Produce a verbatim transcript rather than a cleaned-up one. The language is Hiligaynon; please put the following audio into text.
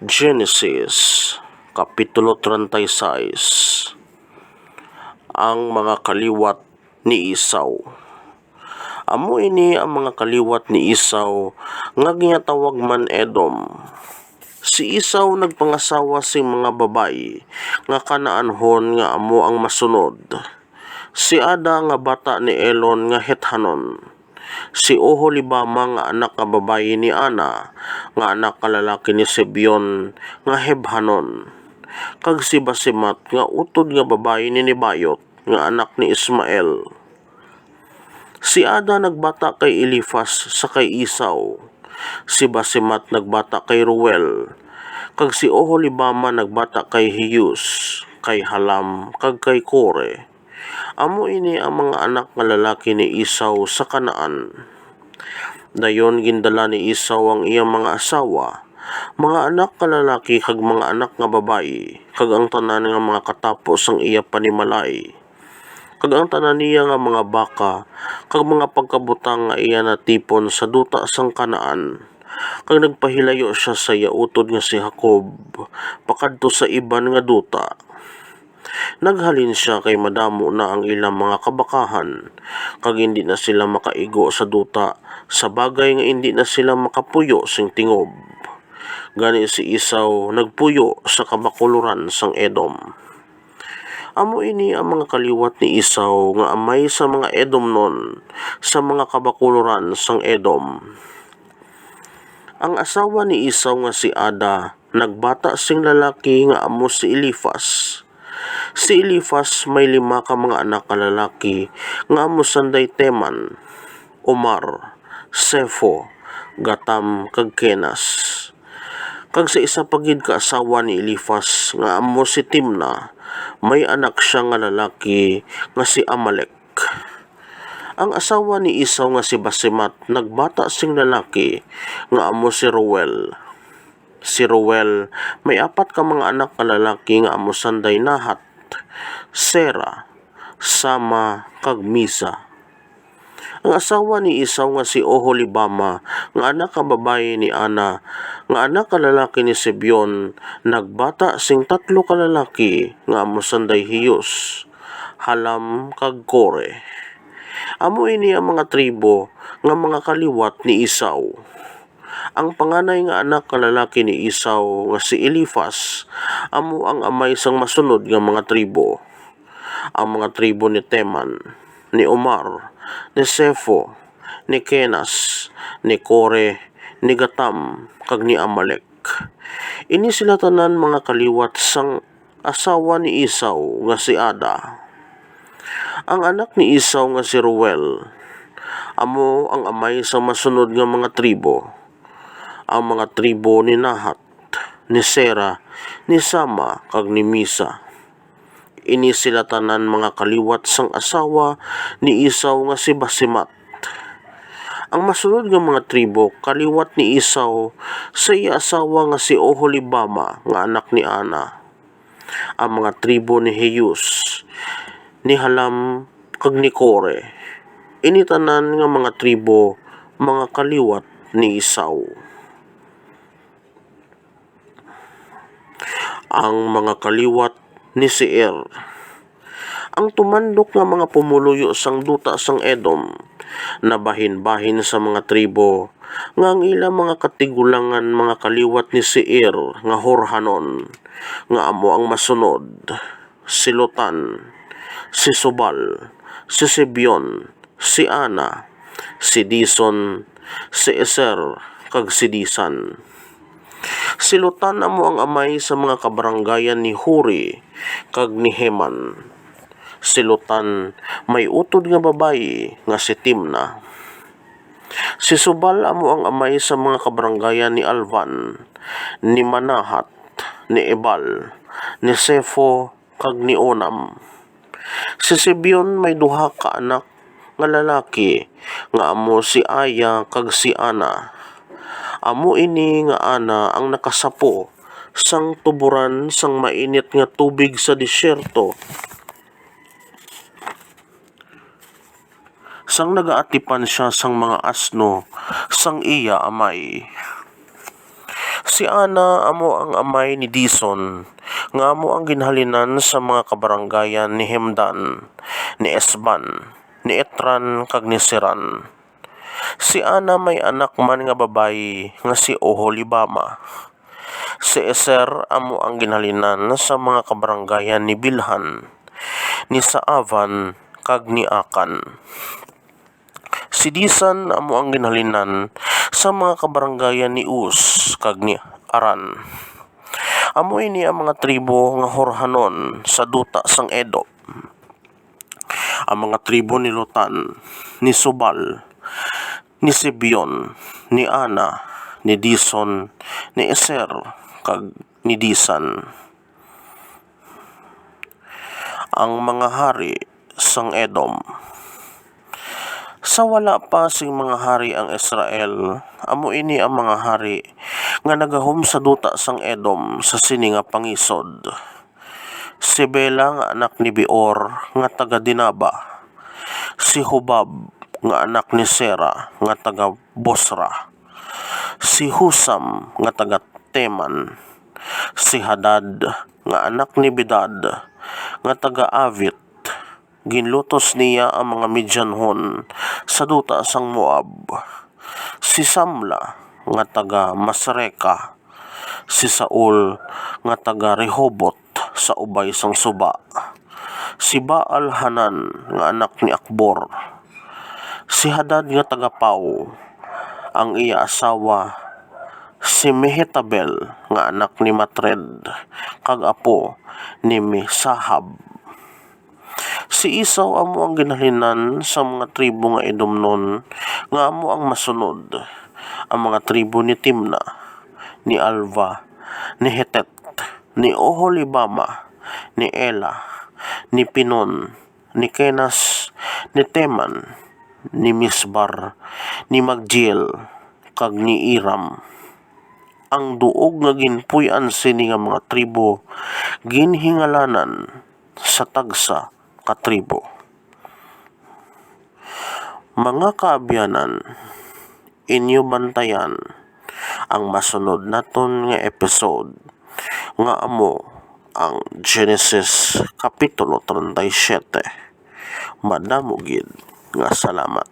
Genesis, Kapitulo treinta y seis. Ang mga kaliwat ni Esau. Amo ini ang mga kaliwat ni Esau, nga ginatawag man Edom. Si Esau nagpangasawa sing mga babayi nga Canaanhon, nga amo ang masunod: si Ada nga bata ni Elon nga Hethanon, si Oholibama nga anak nga babayi ni Ana, nga anak nga lalaki ni Sibeon nga Hebhanon, kag si Basemat nga utod nga babayi ni Nebaioth nga anak ni Ismael. Si Ada nagbata kay Elifaz sa kay Esau. Si Basemat nagbata kay Reuel, kag si Oholibama nagbata kay Heus, kay Halam, kag kay Kore. Amo ini ang mga anak nga lalaki ni Esau sa Canaan. Dayon gindala ni Esau ang iya mga asawa, mga anak nga lalaki kag mga anak nga babayi, kag ang tanan nga mga katapo sang iya panimalay, kag ang tanan niya nga mga baka, kag mga pagkabutang nga iya natipon sa duta sang Canaan, kag nagpahilayo sia sa iya utod nga si Jacob pakadto sa iban nga duta. Naghalin sia kay madamo na ang ilang mga kabakahan, kag indi na sila makaigo sa duta, sa bagay nga indi na sila makapuyo sing tingob. Gani si Esau nagpuyo sa kabakuloran sang Edom. Amo ini ang mga kaliwat ni Esau nga amay sa mga Edomnon, sa mga kabakuloran sang Edom. Ang asawa ni Esau nga si Ada nagbata sing lalaki nga amo si Elifaz. Si Elifaz may lima ka mga anak nga lalaki, nga amo sanday Teman, Omar, Sefo, Gatam, kag Kenas. Kag sa isa pa gid ka asawa ni Elifaz, nga amo si Timna, may anak sia nga lalaki nga si Amalek. Ang asawa ni Esau nga si Basemat nagbata sing lalaki, nga amo si Reuel. Si Reuel may apat ka mga anak nga lalaki, nga amo sanday Nahat, Sera, Sama, kag Misa. Ang asawa ni Esau nga si Oholibama, nga anak ka babayi ni Ana, nga anak ka lalaki ni Sibeon, nagbata sing tatlo ka lalaki, nga amo sanday Hius, Halam, kag Kore. Amo ini ang mga tribo nga mga kaliwat ni Esau. Ang panganay nga anak nga lalaki ni Esau nga si Elifaz amo ang amay sang masunod nga mga tribo. Ang mga tribo ni Teman, ni Omar, ni Sefo, ni Kenas, ni Kore, ni Gatam, kag ni Amalek. Ini sila tanan mga kaliwat sang asawa ni Esau nga si Ada. Ang anak ni Esau nga si Reuel amo ang amay sa masunod nga mga tribo, ang mga tribo ni Nahat, ni Sera, ni Sama, kag ni Misa. Ini sila tanan mga kaliwat sang asawa ni Esau nga si Basemat. Ang masunod nga mga tribo kaliwat ni Esau sa iya asawa nga si Oholibama nga anak ni Ana. Ang mga tribo ni Heus, ni Halam, kag ni Kore. Ini tanan nga mga tribo mga kaliwat ni Esau. Ang mga kaliwat ni Seir. Ang tumandok nga mga pumoluyo sang duta sang Edom nabahinbahin sa mga tribo nga ang ila mga katigulangan mga kaliwat ni Seir nga Horhanon, nga amo ang masunod: si Lotan, si Sobal, si Sibeon, si Ana, si Dison, si Eser, kag si Disan. Si Lotan amo ang amay sa mga kabaranggayan ni Hori kag ni Heman. Si Lotan may utod nga babayi nga si Timna. Si Sobal amo ang amay sa mga kabaranggayan ni Alvan, ni Manahat, ni Ebal, ni Sefo, kag ni Onam. Si Sibeon may duha ka anak nga lalaki, nga amo si Aya kag si Ana. Amo ini nga Ana ang nakasapo sang tuboran sang mainit nga tubig sa desierto, sang nagaatipan sia sang mga asno sang iya amay. Si Ana amo ang amay ni Dison, nga amo ang ginhalinan sa mga kabaranggayan ni Hemdan, ni Esban, ni Etran, kag ni Seran. Si Ana may anak man nga babayi nga si Oholibama. Si Eser amo ang ginhalinan sa mga kabaranggayan ni Bilhan, ni Saavan, kag ni Akan. Si Disan amo ang ginhalinan sa mga kabaranggayan ni Uz kag ni Aran. Amo ini ang mga tribo nga horhanon sa duta sang Edom. Ang mga tribo ni Lotan, ni Subal, ni Sibeon, ni Ana, ni Dison, ni Eser, kag ni Disan. Ang mga hari sang Edom. Sa wala pa sing mga hari ang Israel, amo ini ang mga hari nga nagahom sa duta sang Edom sa sini nga pangisod: si Bela nga anak ni Beor nga taga Dinaba, si Hobab nga anak ni Sera nga taga Bosra, si Husam nga taga Teman, si Hadad nga anak ni Bedad nga taga Avit. Ginlutos niya ang mga Midianhon sa duta sang Moab, si Samla nga taga Masreca, si Saul nga taga Rehobot sa ubay sang suba, si Baal-Hanan nga anak ni Akbor, si Hadad nga taga Pau, ang iya asawa si Mehetabel nga anak ni Matred kag apo ni Mesahab. Si Esau amo ang ginhalinan sa mga tribo nga Edomnon, nga amo ang masunod: ang mga tribo ni Timna, ni Alva, ni Hetet, ni Oholibama, ni Ela, ni Pinon, ni Kenas, ni Teman, ni Misbar, ni Magdiel, kag ni Iram. Ang duog nga ginpuy-an sini nga mga tribo ginhingalanan sa tagsa ka tribo. Mga kaabyanan, inyo bantayan ang masunod naton nga episode, nga amo ang Genesis Kapitulo treinta y siete. Madamo gid nga salamat.